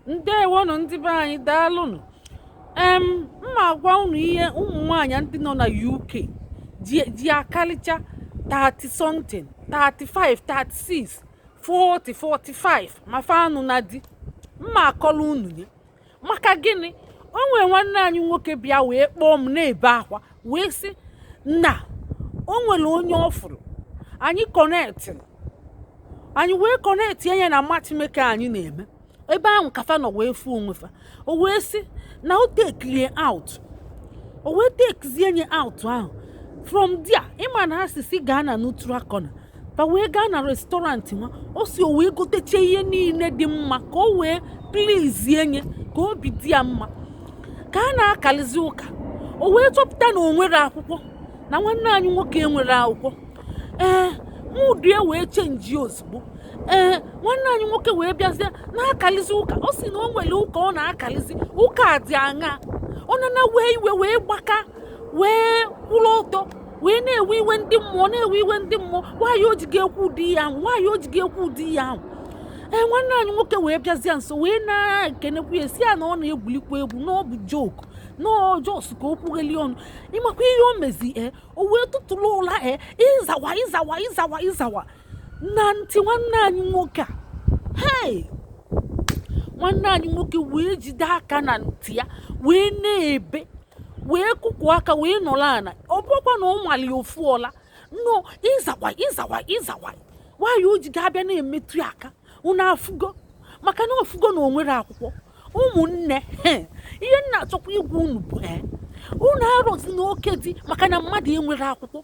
Ndewonụ ndị be anyị, daalụnụ. Mma agwa unu ihe ụmụ nwaanyị ndị nọ na UK ji akalicha 30 something, 35, 36, 40, 45 ma fa anụ na di. Mma akọrọ unu ya maka gịnị? O nwere nwanne anyị nwoke bịa wee kpọọ m na-ebe akwa wee sị na o nwere onye ọ fụrụ. Anyị connectịrị, anyị wee connect ya na matchmaker anyị na-eme ebe ahụ ka fa nọ wee fụ onwe fa. O wee sị na o takelie out, o wee takezie nye out ahụ. From there, ịma na ha si gaa na neutral corner, fa wee gaa na restaurant nwa. O si o wee goteche ihe niile dị mma ka o wee pleasie nye, ka obi dị ya mma. Ka a na-akalizi ụka, o wee chọpụta na o nwere akwụkwọ, na nwanne anyị nwoke enwere akwụkwọ. Ee, mood ya wee change ozugbo. Ee, nwanne anyị nwoke wee bịazie na-akalizi ụka. O si na o nwere ụka ọ na-akalizi ụka a dị aṅa. Ọ nana wee iwe wee gbaka wee kwụrụ ọtọ wee na-ewe iwe ndị mmụọ, na-ewe iwe ndị mmụọ. Nwaanyị o ji ga-ekwu ụdị ihe ahụ? Nwaanyị o ji ga-ekwu ụdị ihe ahụ? Ee, nwanne anyị nwoke wee bịazie nso wee na-ekenekwu ya, si ya na ọ na-egwulikwa egwu, na ọ bụ joke, na ọ just ka o kwugheli ọnụ. Ịmakwa ihe o mezi? Ee, o wee tụtụrụ ụla. Ee, ịzawa, ịzawa, ịzawa, ịzawa na ntị nwanne anyị nwoke a. Hei, nwanne anyị nwoke wee jide aka na ntị ya wee na-ebe, wee kụkụ aka wee nọrọ ala. Ọ bụrụkwa na ọ mali ofu ọla no ịzawa, ịzawa, ịzawa. Nwaanyị o ji ga-abịa na-emetụ ya aka? Unu afụgo? Maka na ofugo na o nwere akwụkwọ. Ụmụnne, ihe m na-achọkwa ịgwa unu bụ, ee, unu arọzi n'oke dị maka na mmadụ enwere akwụkwọ.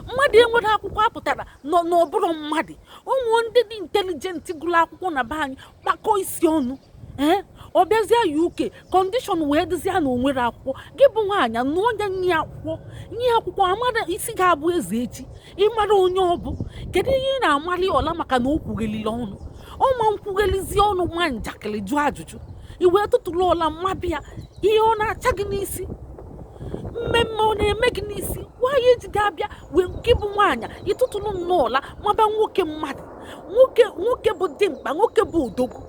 Mmadụ enwere akwụkwọ apụtara n'ọbụrụ mmadụ. Ụmụ ndị dị intelligent gụrụ akwụkwọ na be anyị kpakọ isi ọnụ. Ee, ọ bịazie UK, condition wee dịzịa na onwere akwụkwọ. Gị bụ nwaanyị, nụọ onye nye akwụkwọ, nye akwụkwọ. Amara isi ga-abụ eze echi. Ịmara onye ọ bụ? Kedu ihe ị na-amali ọla maka na o kwughelile ọnụ? Ọma nkwughelizi ọnụ nwa njakịrị jụọ ajụjụ, i wee tụtụrụ ọla mmabịa. Ihe ọ na-acha gị n'isi? Mmemme ọ na-eme gị n'isi? Nwaanyị eji ga-abịa wee gị bụ nwaanyị ịtụtụrụ nnọọ ọla maba nwoke mmadụ, nwoke, nwoke bụ dimkpa, nwoke bụ odogwu.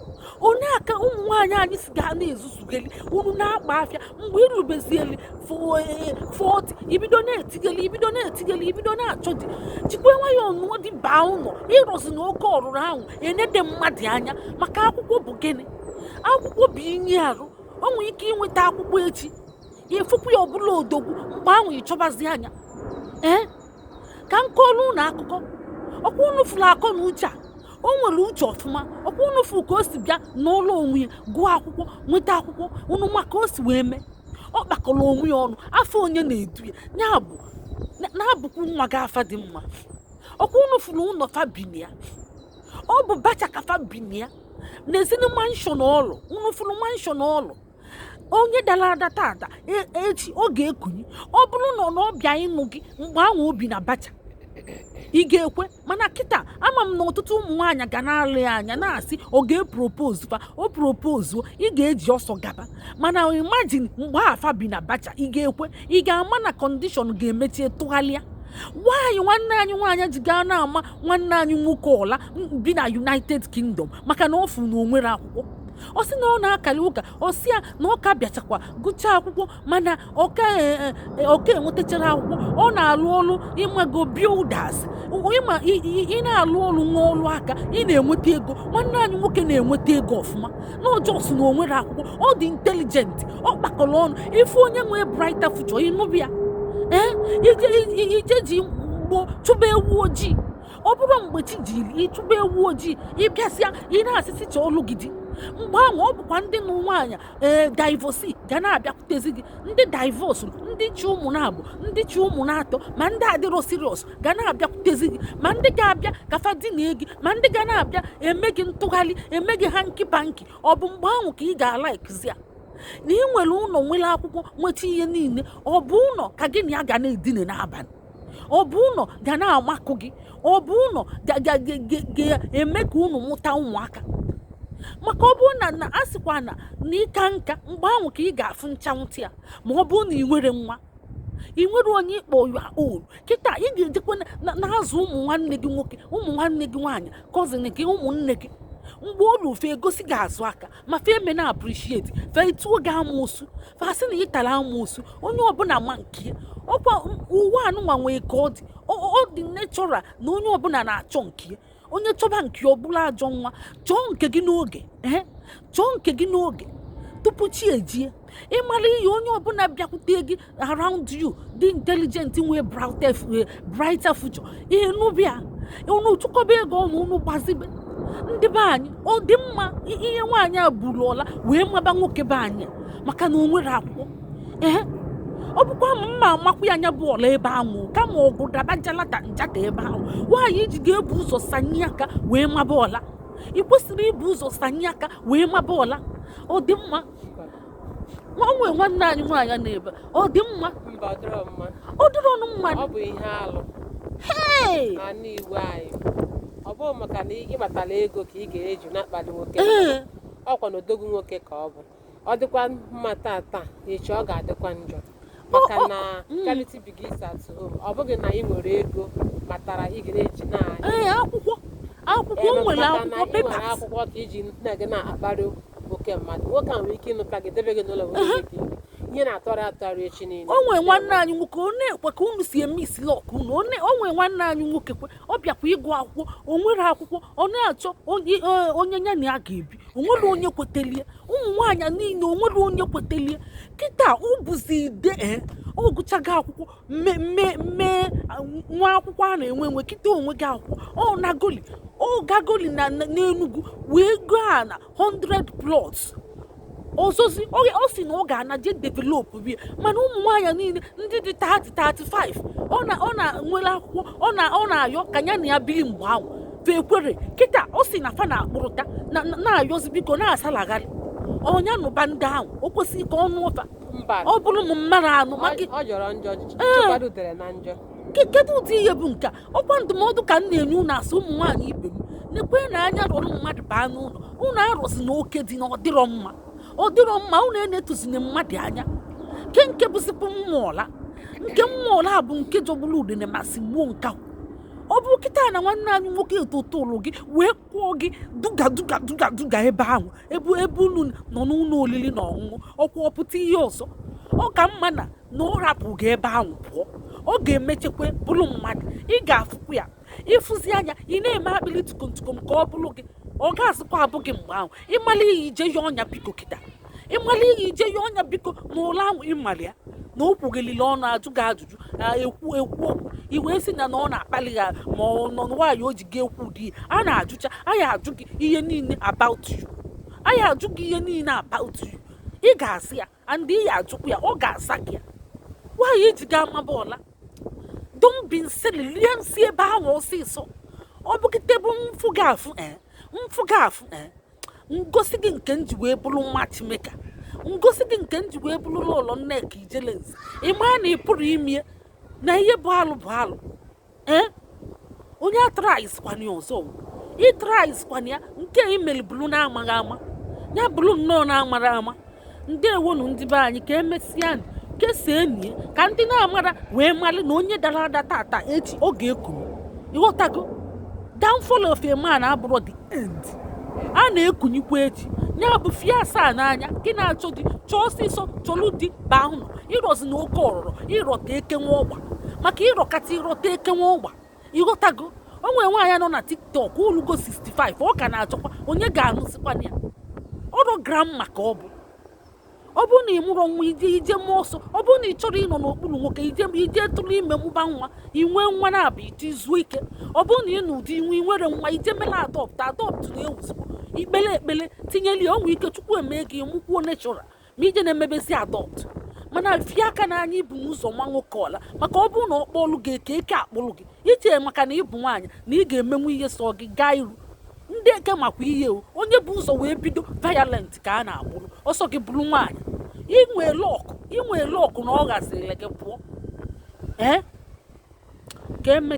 Onye aka ụmụ nwaanyị anyị si gaa na-ezuzugeli unu na-akpa afịa. Mgbe irubezieli 40, ibido na-etigeli, ibido na-etigeli, ibido na-achọ di. Jikwa nwayọọ nụọ di, baa ụlọ. Ịrọzi na oke ọrụrụ ahụ enede mmadụ anya maka akwụkwọ bụ gịnị? Akwụkwọ bụ inye arụ. O nwere ike inweta akwụkwọ echi, ịfụkwu ya ọbụla odogwu. Mgbe ahụ ịchọbazi anya. Ee, ka m kọọrọ unu akụkọ. Ọkwa unu fụrụ akọ na uche a, o nwere uche ọfụma. Ọkwa unu fụrụ ka o si bịa n'ụlọ onwe ya, gụọ akwụkwọ, nweta akwụkwọ. Unu ma ka o si wee mee? Ọ kpakọrọ onwe ya ọnụ afọ onye na-edu ya, ya bụ na-abụkwu nwa gị afa dị mma. Ọkwa unu fụrụ ụlọ fa bi na ya? Ọ bụ bacha ka fa bi na ya n'ezinu mansion ọlụ. Unu fụrụ mansion ọlụ? Onye dara ada tata, echi ọ ga-ekunye. Ọ bụrụ na ọ na ọbịa ịnụ gị mgbe ahụ obi na bacha, ị ga-ekwe? Mana kịta ama m na ọtụtụ ụmụ nwaanyị ga na-alụ ya anya na-asị ọ ga-epropose fa. O propose, ị ga-eji ọsọ gaba. Mana imagine mgbe afa bi na bacha, ị ga-ekwe? Ị ga-ama na condition ga-emechie tụgharịa. Nwaanyị, nwanne anyị nwaanyị ji gaa na-ama nwanne anyị nwoke ọla bi na United Kingdom maka na ọ fụ na o nwere akwụkwọ. Ọ sị na ọ na-akali ụka. Ọ sị ya na ọ ka bịachakwa gụchaa akwụkwọ, mana ọka ọka enwetachara akwụkwọ. Ọ na-alụ ọrụ, ịmago, builders. Ịma ị na-alụ ọrụ nwa ọrụ aka, ị na-enweta ego. Nwanne anyị nwoke na-enweta ego ọfụma na ọ just na o nwere akwụkwọ. Ọ dị intelligent, ọ kpakọrọ ọnụ. Ife onye nwee brighter future, ịnụbịa. Ee, ije ji mgbo chụba ewu ojii. Ọ bụrụ mgbe chi jiri ịchụba ewu ojii, ịbịasịa ị na-asịsị chọọ ọlụ gị di. Mgbe ahụ ọ bụkwa ndị nụ nwaanyị, ee, divorce ga na-abịakwutezi gị. Ndị divorce, ndị chi ụmụ na-abụ, ndị chi ụmụ na-atọ, ma ndị adịrọ serious ga na-abịakwutezi gị, ma ndị ga-abịa ka fa dina gị, ma ndị ga na-abịa eme gị ntụgharị, eme gị hanky panky. Ọ bụ mgbe ahụ ka ị ga-alaikzi ya na ị nwere ụlọ, nwere akwụkwọ, nweta ihe niile. Ọ bụ ụlọ ka gị na ya ga na-edine n'abalị? Ọ bụ ụlọ ga na-amakụ gị? Ọ bụ ụlọ ga-eme ka unu mụta ụmụaka? Maka ọ bụrụ na a sịkwa na ịka nka, mgbe ahụ ka ị ga-afụ nchanwụtị ya. Ma ọ bụrụ na ị nwere nwa, ị nwere onye ịkpọ ya own. Kịta ị ga-ejekwa na-azụ ụmụ nwanne gị nwoke, ụmụ nwanne gị nwaanyị, cousin gị, ụmụnne gị. Mgbe olu fe egosi gị azụ aka, ma fe eme na appreciate, fe etuo gị amoosu, fa sị na ị tara amoosu. Onye ọbụla ma nke ya. Ọkwa ụwa anụnwa nwee ka ọ dị, ọ dị natural na onye ọbụla na-achọ nke ya. Onye chọba nke ya, ọ bụla ajọ nwa. Chọọ nke gị n'oge, ee, chọọ nke gị n'oge tupu chi ejie. Ịmara ihe onye ọbụla bịakwute gị around you dị intelligent, nwee brighter future, ihe n'ubia unu tụkọba ego ọnụ, unu gbazibe. Ndị be anyị, ọ dị mma ihe nwaanyị a buru ọla wee maba nwoke be anyị maka na o nwere akwụkwọ. Ee, ọ bụkwa mma amakwu ya anya bụ ọla ebe ahụ, kama ọgụ daba njalata njata ebe ahụ. Nwaanyị iji ga-ebu ụzọ sanye aka wee maba ọla, ị kwesịrị ibu ụzọ sanye aka wee maba ọla. Ọ dị mma? Nwa nwe nwanne anyị nwaanyị na-ebe, ọ dị mma? Mba, ọ dịrọ mma. Ọ dịrọ ọnụ mma. Ọ bụ ihe alụ Hey! n'ala Igbo anyị. Ọ bụghị maka na ị kpatara ego ka ị ga-eji na-akpali nwoke. Ọkwa na odogwu nwoke ka ọ bụ. Ọ dịkwa mma tata, echi ọ ga-adịkwa njọ, maka na charity begins at home. Ọ bụghị na ị nwere ego matara ị ga na-eji na Ee, akwụkwọ, akwụkwọ o nwere, maka na akwụkwọ, ị nwere papers. Akwụkwọ ka iji na-aga na-akparị oke mmadụ. Nwoke a nwere ike ịnụta gị, debe gị n'ụlọ, were gị ihe na-atọrọ atọrọ echi niile. O nwere nwanne anyị nwoke, ọ na-ekwe ka unu si eme isi luck unu. O nwere nwanne anyị nwoke kwe, ọ bịakwa ịgụ akwụkwọ, o nwere akwụkwọ, ọ na-achọ onye ya na ya ga-ebi. O nwere onye kwetelie? Ụmụ nwaanyị niile, o nwere onye kwetelie? Kịta ọ bụzi ide. Ee, ọ gụchago akwụkwọ, mee nwa akwụkwọ a na-enwe enwe kịta, onwe gị akwụkwọ. Ọ nagoli, ọ gagoli na n'Enugu wee gụọ ana 100 plots ọzọzi. Ọ sị na ọ ga-ana je develop bie. Mana ụmụ nwaanyị niile ndị dị 30, 35, ọ na nwere akwụkwọ, ọ na-ayọ ka ya na ya biri mgbe ahụ fe ekwere. Kịta ọ sị na fa na-akpụrụta na-ayọzi biko, na-asalagharị ọnya nụba ndị ahụ. O kwesịghị ka ọ nụọ fa. Mba. Ọ bụrụ m mmadụ anụ maka Ọ jọrọ njọ, chekwado udere na njọ. Kedu ụdị ihe bụ nke a? Ọkwa ndụmọdụ ka m na-enye unu, asị ụmụ nwaanyị ibe m, nekwe na anya rọrọ mmadụ baa n'ụlọ unu. Arụzi na oke dị na ọdịrọ mma, ọ dịrọ mma. Unu enetụzina mmadụ anya ke nke bụzikwa mmụọla nke mmụọla bụ nke jọgburu udene ma si gbuo nkakwụ. Ọ bụ kịta na nwanne anyị nwoke etotolu gị wee kwụọ gị duga duga duga duga ebe ahụ, ebe unu nọ n'ụlọ oriri na ọṅụṅụ, ọkwa ọpụta ihe ọzọ. Ọ ka mma na ọ rapụ gị ebe ahụ pụọ. Ọ ga-emechekwa bụrụ mmadụ, ị ga-afụkwa ya ịfụzi anya, ị na-eme akpịrị tukum ka ọ bụrụ gị. Ọ ga-asịkwa abụ gị mgbe ahụ. Ịmala ihe ije ya ọnya biko, kịta ịmala ihe ije ya ọnya biko n'ụlọ ahụ, ịmala ya na o kwughelile ọnụ ajụ gị ajụjụ, ekwu ekwu okwu, i wee sị na ọ na-akpali ya, ma ọ nọ nwaanyị o ji gị ekwu dị a na-ajụcha. Anyị ajụ gị ihe niile about you, anyị ajụ gị ihe niile about you. Ị ga-asị ya and ị ga-ajụkwa ya, ọ ga-asa gị ya. Nwaanyị iji ga amaba ọla, don't be silly. Lie nsị ebe ahụ ọsịsọ. Ọ bụgide bụ mfụ gị afụ, ee, mfụ gị afụ, ee, ngosi gị nke m ji wee bụrụ nwa Chimeka, ngosi gị nke m ji wee bụrụ lọlọ Nneka Ijelenze. Ị maa na ị pụrụ ime na ihe bụ alụ bụ alụ. Ee, onye atraizkwana ya ọzọ, ịtraizkwana ya nke imeli bụrụ na-amaghị ama ya, bụrụ nnọọ na-amara ama. Ndewonu ndị be anyị, ka emesịa, kesaa nie ka ndị na-amara wee mara na onye dara ada tata, echi ọ ga-ekuru. Ịghọtago? Downfall of a man abụrụ the end. A na-ekunyikwa echi. Ya bụ fie asaa n'anya gị na-achọ di, chọọ ọsịsọ, chọlụ di baa ụlọ. Ịrọzi na oke ọrọrọ ịrọta eke nwa ọgba, maka ịrọkata ịrọta eke nwa ọgba. Ịghọtago? O nwere nwaanyị nọ na TikTok olugo 65, ọ ka na-achọkwa onye ga-anụzikwana ya. Ọrụ grandma ka ọ bụ. Ọ bụrụ na ị mụrụ nwa, ije ije mụọ ọsọ. Ọ bụrụ na ị chọrọ ịnọ n'okpuru nwoke, ije ije tụrụ ime, mụba nwa, inwe nwa na-abụ ije zuo ike. Ọ bụrụ na ị nụ ụdị inwe nwere nwa, ije mela adopt. Adopt na-ewuzikwa ikpele ekpele tinyere ya onwe ike. Chukwu eme gị mụkwuo natural, ma ije na-emebezi adopt. Mana fie aka n'anya ibu n'ụzọ nwa nwoke ọla, maka ọ bụrụ na ọ kpọọlụ gị eke, eke akpụrụ gị iche, maka na ịbụ nwaanyị na ị ga-emenwu ihe sọ gị gaa iru ndị eke. Makwa ihe o onye bụ ụzọ wee bido violent ka a na-agbụrụ ọsọ gị bụrụ nwaanyị. Inwe luck, inwe luck na ọ ghaziri gị pụọ. Ee, ka eme.